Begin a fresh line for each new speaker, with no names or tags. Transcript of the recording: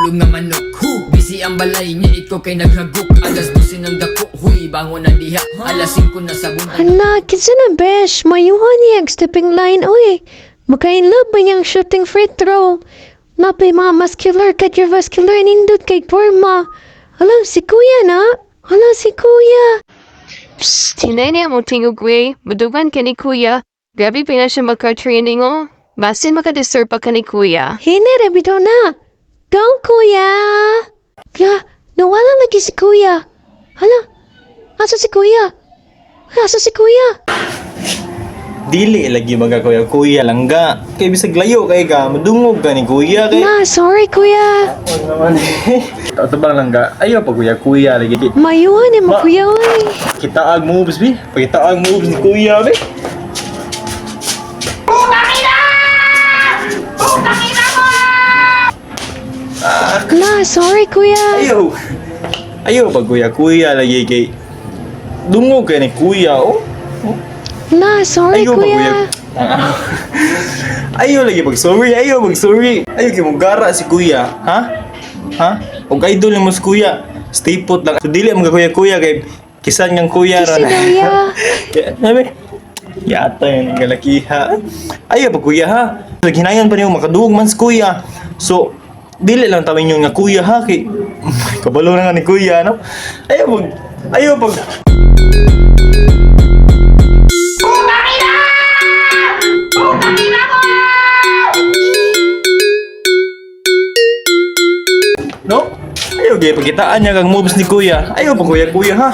Ulo nga manok. Hu, busy ang balay niya, ikaw kay naghagok. Alas 12 ng dako, huy, bangon na diha. Alas 5 na sa buntag.
Hala, kinsa na, besh? Mayuhan niya ang stepping line, uy. Makainlove ba niyang shooting free throw? Napay mga muscular, cardiovascular, nindot kay forma. Hala, si kuya na? Hala, si kuya.
Psst, hinay niya mo tingog, wey. Madugan ka ni kuya. Grabe pa na siya magka-training, oh. Basin makadeserve pa ka ni kuya.
Hinay, bitaw na. Go, kuya! Ya, nawala lagi si kuya. Hala, asa si kuya? Asa si kuya?
Dili lagi mga kuya kuya langga. Kay bisag layo kay ka, madungog ka ni kuya kay.
Na, sorry, kuya.
Wag naman eh. Tabang langga. Ayaw pa kuya kuya lagi.
Mayuhan ni mo, kuya, uy.
Kita ang moves bi. Pakita ang moves ni kuya bi.
Na, sorry, kuya.
Ayaw. Ayaw pa kuya kuya lagi kay. Dungog ka ni kuya oh.
Na, sorry,
Ayaw pa
kuya.
kuya. Ayaw lagi pag sorry, ayaw pag sorry. Ayaw kay mugara si kuya, ha? Ha? Og idol nimo si kuya. Stay put lang. So, dili mga kuya kuya kay kisan ngang kuya
Kasi
ra.
daw ya.
Sabi, yata yun ang galakiha. Ayaw pa kuya ha. So, hinayon pa niyo makaduog man si kuya. So, dili lang tawin yung nga kuya ha kay kabalo na nga ni kuya no. Ayaw pag No? Ayaw gay pakitaan niya kang moves ni kuya. Ayaw pa kuya kuya ha.